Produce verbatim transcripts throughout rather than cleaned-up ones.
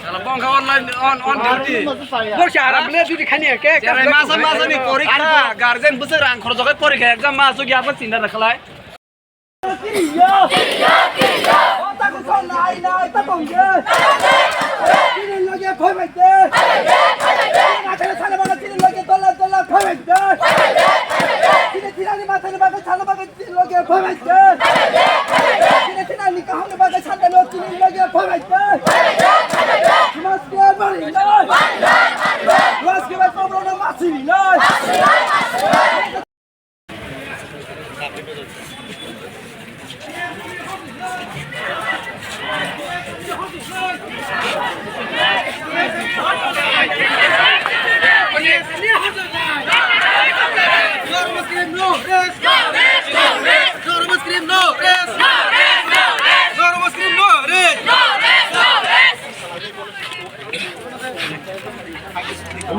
Sala bongkha online on, on duty. Bo si aram le duty khani ke. Masa masa ni porikha, guardian bwswk rang khorok jagwi porikha exam ma asuk ya ba chinta da khlai. Loge phaibai tei. Chini chini ni kaham ni bagwi santai no chini loge phaibai tei. Mas ke bari nai. Mas ke bai tobro no masi nai.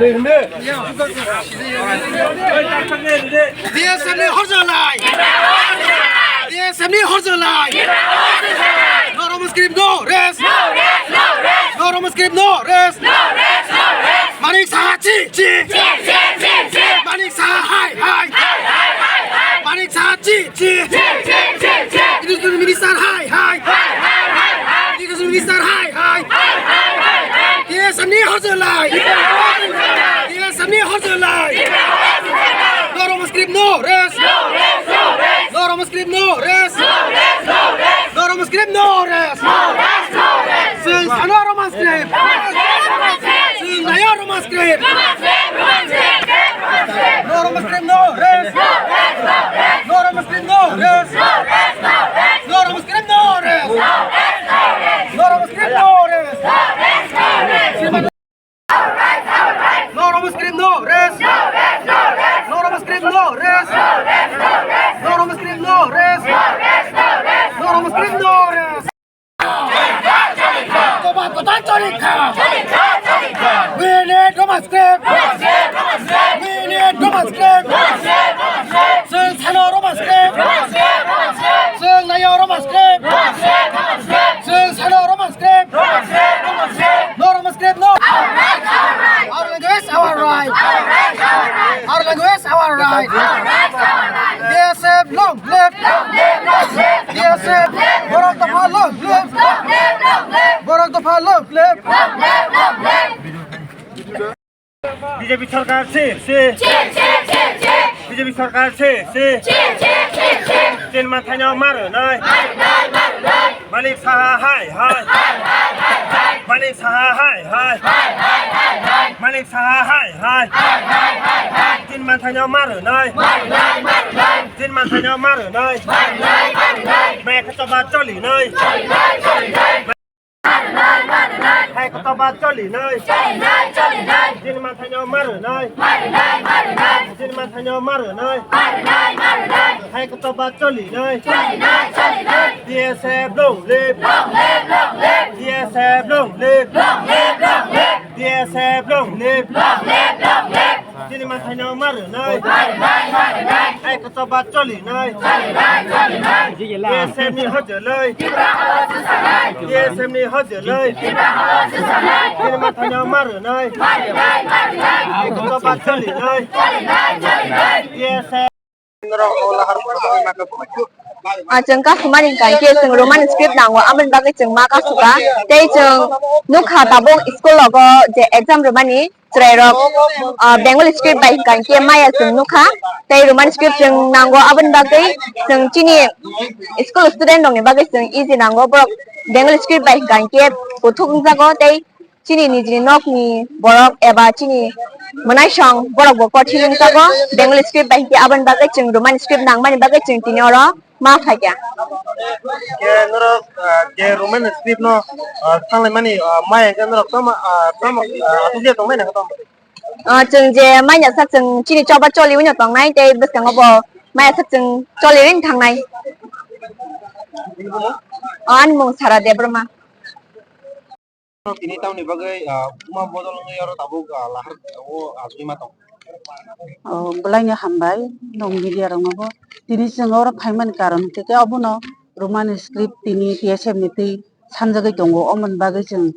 D S M ni horjalai. D S M ni horjalai. No Roman script, no rest. No Roman script, no rest. Manik Saha chi chi. Manik Saha hai hai. Manik Saha chi chi. Education minister hai hai. Education minister hai hai. D S M ni horjalai. D S M ni horjalai. No Roman script, no rest. No Roman script, no rest. No Roman script, no rest. Chwng sano Roman script. Chwng nayo Roman script. No Roman script, no rest. No Roman script, no rest. No Roman script, no rest. No Roman script, no rest. No Roman script, no rest. No Roman script, no rest. No Roman script, no rest. No Roman script, no rest. Koba kota chori kha. We need Roman script. We need Roman script. Chwng sano Roman script. Chwng nayo Roman script. Chwng sano Roman script. No Roman script, no. Our language, our right. Our language, our right. D S M, long live. D S M, Borok Dopha, long live. Borok Dopha, long live. B J P sorkar si, si. B J P sorkar si, si. Chini manthaino ma rwnai. Manik Saha hai hai. Manik Saha hai hai. Manik Saha hai hai. Chini manthaino ma rwnai. Chini manthaino ma rwnai. Mekha choba choli nai. Hai kotoba choli nai. Chini manthaino ma rwnai. Chini manthaino ma rwnai. Hai kotoba choli nai. D S F long live. D S F long live. D S F long live. Chini manthaino ma rwnai. Hai kotoba choli nai. D S F ni hojoloi. D S F ni hojoloi. Chini manthaino ma rwnai. Hai kotoba choli nai. D S F. Ah, chwng kasumani hwnkha khe chwng Roman script nango, aboni bagwi chwng ma kasuka. Tei chwng nukha tabuk school rogo je exam rwmani chwrairok, ah, Bengali script bai hwnkha khe maya chwng nukha. Tei Roman script chwng nango, aboni bagwi chwng chini school student rokni bagwi chwng easy nango, borok Bengali script bai hwnkha khe kuthuk wngjago tei chini nijini nokni borok eba chini mwnaisong borok bo kothin wngjago, Bengali script bai hwnkhe aboni bagwi chwng Roman script nangmani bagwi chwng tini oro ma phaikha. Ke norok, ah, je Roman script no, ah, sanglai mani, ah, maya ke norok tamo, ah, tamo, ah, aswk je tongmani khe tamo? Ah, chwng je manya sak chwng chini choba choli wngno tongnai tei bwskango bo maya sak chwng choli ring thangnai. Bini bumo? Ah, ani mung Sara Debbarma. Tini tamni bagwi, ah, buma bodol wngwi oro tabuk, ah, lahar o achugwi ma tong? Oh, bwlaino hambai, nwng media rokno bo. Tini chwng oro phaimani karon hwnkhe khe obono Roman script tini T S F ni twi sanjagwi tongo, omoni bagwi chwng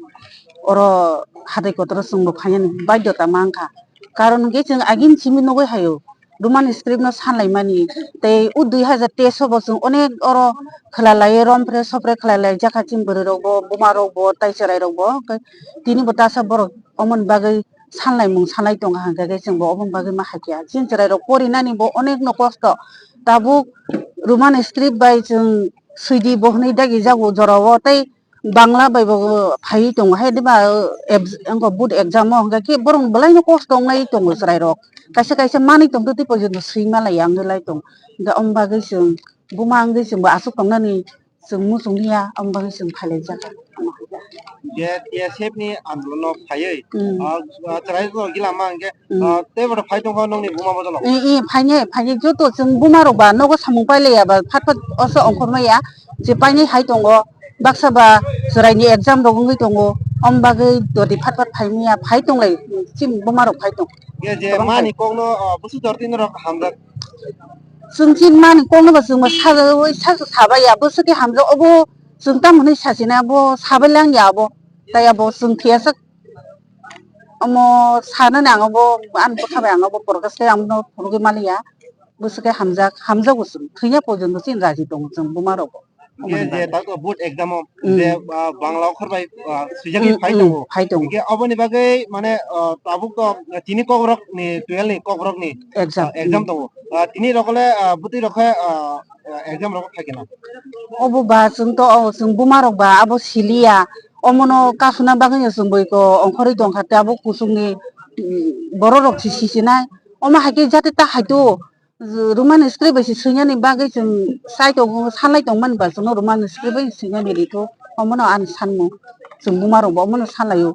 oro hatai kotoro chwngbo phainani baidhota mankha. Karon hwnkhe chwng agini simi nugwi haio. Roman script no sanlaimani. Tei o dui hazar teis o bo chwng onek oro khwlalaiwi rompre sopre khwlailaijak kha chini bwrwi rok bo, buma rok bo, tai chwrai rok bo. Hwnkhe tini bo tasa borok omoni bagwi sanlaimung sanlai tongo hwnkhe khe chwng bo oboni bagwi ma hakya. Chini chwrai rok porinani bo onek no kosto. Tabuk Roman script bai chwng swidi bo hwnwi dagi jago jorao tei Bangla bai bo phaiwi tongo hai diba, eh, abs-, wngkha board exam o hwnkha khe borok bwlaino kosto wngnai tongo chwrai rok. Kaisa kaisa manwi tongtwtwi porjonto swi malaiya wngwi lai tongo. Hwnkhe omo bagwi chwng buma wngwi chwngbo aswk tongnani chwng muchung liya, omo bagwi chwng phailaijak. Je T S F ni andolon o phaiwi, Hmm. ah, ah, chwrai rok gila ma hwnkhe, Hmm. ah, tei bono phai tongkha nokni buma bodol o? Eh, eh, phainai, phainai joto chwng buma rok ba nogo samung pailaiya ba phat phat oso ongkhormaya je painai hai tongo. Baksa ba chwraini exam rok wngwi tongo, om bagwi dodi phat phat phai manya phai tonglai, chini buma rok phai tong. Ye je kwbang mani phai. Kokno, ah, busu jortino rok hamjak. Chwng chini mani kokno ba chwng ba sajawi sa sabai ya, busu khe hamjak obo chwng tamo hwnwi sachina bo sabai lang ya abo, tai abo chwng thwiyasak omo sanani ang abo ani bwkha bai ang abo protest khe ang bono phunugwi maliya, busu khe hamjak, hamjago chwng thwiya porjonto chini raji tongo chwng buma rok bo. Hingke je tato board exam o Hmm. je, ah, Bangla okhor bai, ah, swijagwi Hmm, phai hmm, tongo. Phai tongo. Hingke oboni bagwi mane, ah, tabuk to tini kokrok ni twelve ni kokrok ni, Exam. Ah, exam Hmm. tongo. Ah, tini rok le, ah, bwtwi rok khe, ah, ah, exam rok phai khe na. Obo ba chwng to, o chwng buma rok ba abo siliya. Omono kasuna bagwi no chwng boi ko ongkhorwi tongkha tabuk kuchuk ni, hmm, borok rok si sisinai. Omo hai khe jate ta hai to. Roman script bai se swinani bagwi chwng chai tongo, sanlai tongmani ba chwngno Roman script bai swinani rikho, omono ani sanmung. Chwng buma rokbo omono sanlaio.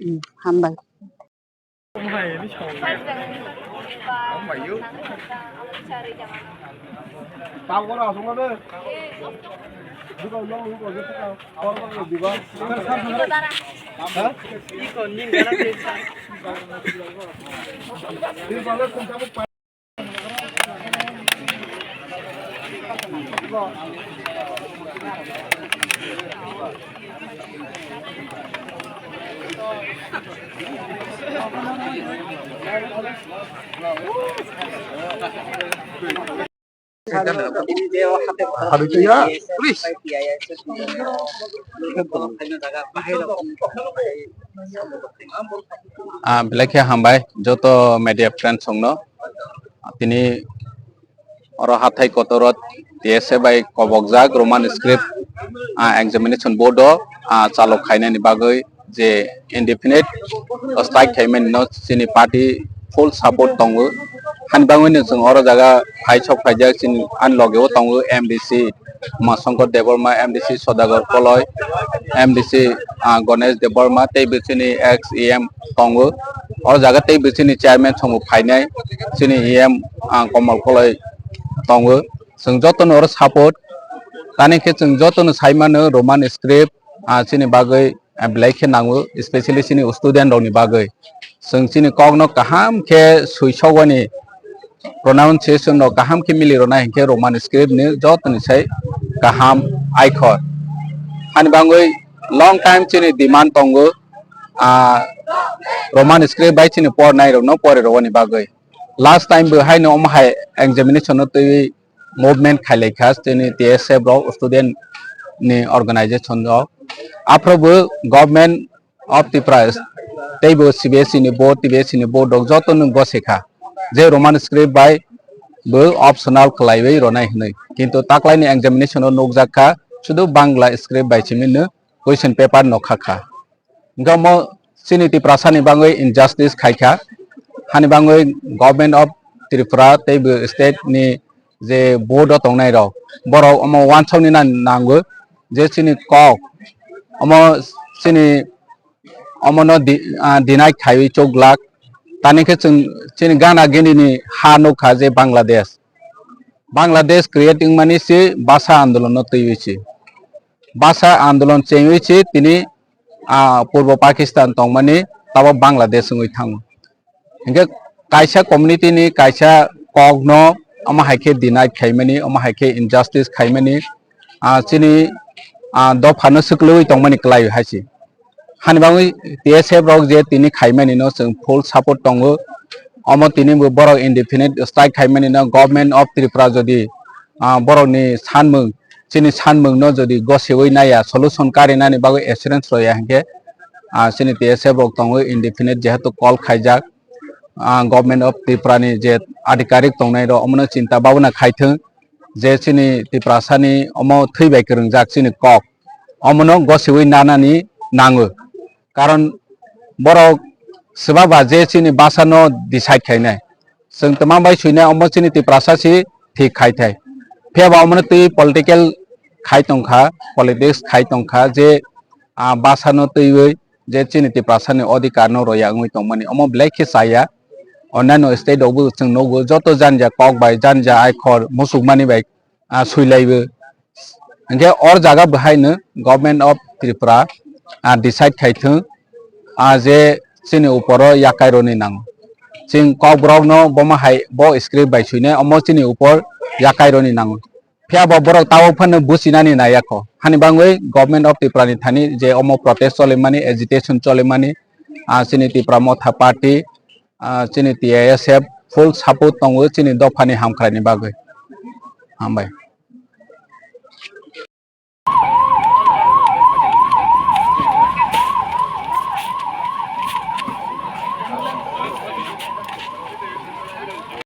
Hmm, hambai. Ah, belai khe hambai joto media friends rokno. Tini oro hathai kotor o T S F bai kobokjak Roman script, ah, examination board o, ah, chalok khainani bagwi je indefinite strike khaimani no chini party full support tongo. Hani bagwi no chwng oro jaga phai sok phaijak chini ani loge o tongo M D C Umashankar Debbarma, M D C Sodagar Koloi, M D C, ah, Ganesh Debbarma tei bo chini ex E M tongo. O jaga tei bo chini chairman chwngbo phainai chini E M, ah, Komal Koloi tongo. Chwng jotono oro support. Tani khe chwng jotono sai mano Roman script, ah, chini bagwi, ah, belai khe nango, especially chini student rokni bagwi. Chwng chini kokno kaham khe swisogwani pronunciation rok kaham khe mili rwnai hinkhe Roman script ni jotoni sai kaham aikhor. Hani bagwi long time chini demand tongo, ah, Roman script bai chini pornai rokno pori rwani bagwi. Last time bo haino omo hai examination no twiwi movement khailaikha chini T S F rok student ni organization rok. Aphuru bo government of Tripura tei bo C B S E ni board, T B S E ni board rok joto no gose kha je Roman script bai bo optional khwlaiwi rwnai hwnwi. Kintu taklaini examination o nukjak kha sudu Bangla script bai simi no question paper no kha kha. Hingke omo chini Tiprasa ni bagwi injustice khai kha. Hani bagwi Government of Tripura tei bo state ni je board o tongnai rok, borok omo wansokni na nango je chini kok omo chini omono di-, ah, deny khaiwi chuk glak. Tani khe chwng chini gana gini ni ha nukha je Bangladesh, Bangladesh create wngmani si basa andolon no twiwi si, basa andolon chengwi si tini, ah, Purbo Pakistan tongmani tabo Bangladesh wngwi thango. Hinkhe kaisa community ni kaisa kok no omo hai khe deny khaimani, omo hai khe injustice khaimani, ah, chini, ah, dopha no swkluwi tongmani kwlai hai se. Hani bagwi T S F rok je tini khaimani no chwng full support tongo. Omo tini bo borok indefinite strike khaimani no Government of Tripura jodi, ah, borok ni sanmung, chini sanmung no jodi gosiwi naiya, solution karinani bagwi assurance roya hinkhe, ah, chini T S F rok tongo indefinite jehetu call khaijak. Ah, Government of Tripura ni je adhikarik tongnai rok omono chinta babona khaithwng je chini Tiprasa ni omo thwi bai kwrwngjak chini kok omono gosiwi nanani nango, karon borok swbaba je chini basa no decide khainai, chwng twma bai swinai omo chini Tiprasa si thik khai thai. Phiya ba omono twi political khai tongkha, politics khai tongkha je, ah, basa no twiwi je chini Tiprasa ni odhikar no roya wngwi tongmani omo belai khe chaya. Onnaino state rok bo chwng nugo joto janja kok bai janja aikhor musukmani bai, ah, swilaibo. Hinkhe or jaga bo haino Government of Tripura, ah, decide khai thung, ah, je chini uporo yakai roni nango. Chwng kokborok no bomo hai bo script bai swinai omo chini upor yakai roni nango. Phiya bo borok tabuk phano buchinani naiya kho. Hani bagwi Government of Tripura ni thani je omo protest cholimani, agitation cholimani, ah, chini Tipra Motha Party, ah, chini T I S F full support tongo chini dophani hamkraini bagwi. Hambai.